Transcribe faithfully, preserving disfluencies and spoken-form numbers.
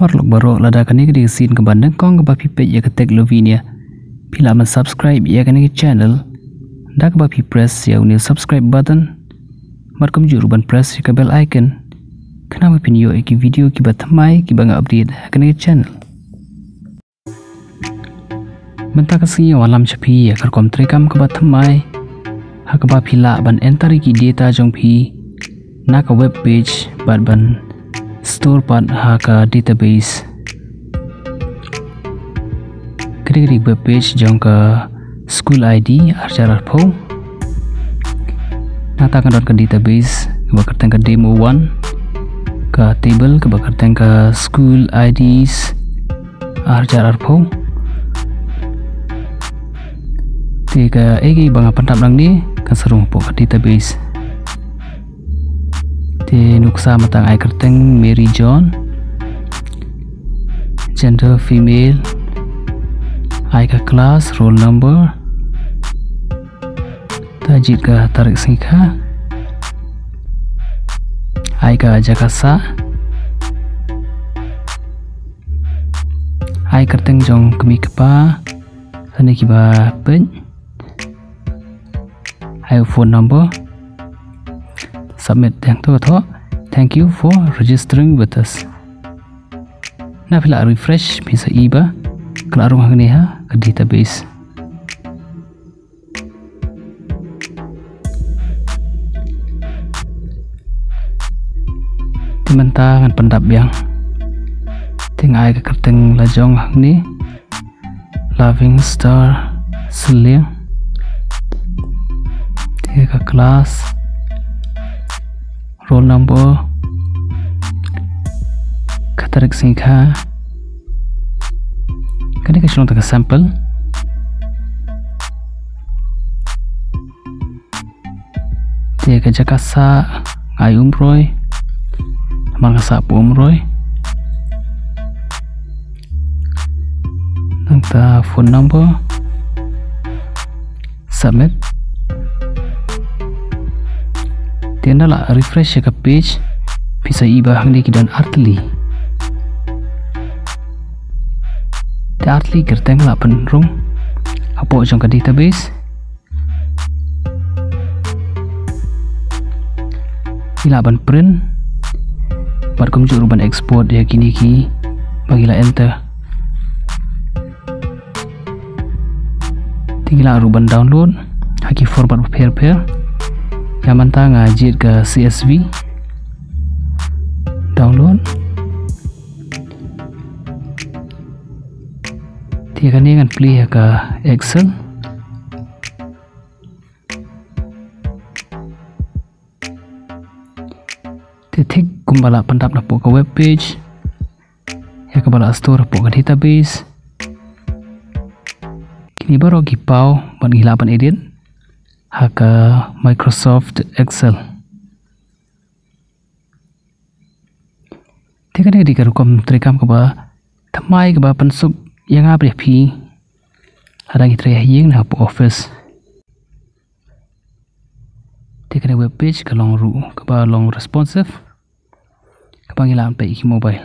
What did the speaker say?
Paralok baroh, lada kane ka dei ka sien kaba nyngkong kaba phi peit ïa ka Tech Lavinia, phi lah ban subscribe ïa kane ka channel da kaba phi press ïa une u subscribe button bad kumjuh ruh ban press ïa ka bell icon, khnang ba phin ïoh ïa ki video kiba thymmai kiba nga update ha kane ka channel. Mynta ka sngi nga wallam sha phi ïa ka rukom treikam kaba thymmai ha kaba phi lah ban enter ïa ki data jong phi na ka web page bad ban store pat ha ka database. Ka dei ka web page jong ka School I D ar hajar arphew. Nangta ka don ka database kaba kyrteng ka demo one, ka table kaba kyrteng ka School I Ds ar hajar arphew. Te kaei kaei ba nga pyndap nangne kan sa rung hapoh ka database. Te nuksa mynta nga ai kyrteng Mary John, gender female, ai ka class, roll number, ta jied ka tarik sngikha, ai ka jaka sah, ai kyrteng jong kmie kpa lane kiba peit, ai u phone number. Submit. Te hangto ka thoh, "Thank you for registering with us." Nangta phi lah refresh, phin sa ïohi ba ka la rung hangne ha ka database. Te mynta ngan pyndap biang. Te nga ai ka kyrteng la jong hangne, Loving Star Sylliang. Te ka class, roll number, ka tarik sngikha. Kane ka shu long tang ka sample. Te ka jaka sah nga ai Umroi, namar nga sah hapoh Umroi. Nangta phone number. Submit. Te ynda la refresh ïa ka page, phin sa ïohi ba hangne ki don artylli. Te artylli kyrteng la pynrung hapoh jong ka database. Ngi lah ban print bad kumjuh ruh ban export ïa kine kiba ngi la enter. Te ngi lah ruh ban download ha ki format bapher bapher. Ïa mynta nga jied ka C S V. Download. Te ïa kane ngan plie ha ka Excel. Te thik kumba la pyndap napoh ka web page, ïa kaba la store hapoh ka database, kine baroh ki paw bad ngi lah ban edit ha ka Microsoft Excel. Te kane ka dei ka rukom treikam kaba thymmai kaba pynsuk ïa nga bad ïa phi lada ngi trei ha ïing ne hapoh office. Te kane web page ka long ruh kaba long responsive, kaba ngi lah ban peit ha ki mobile.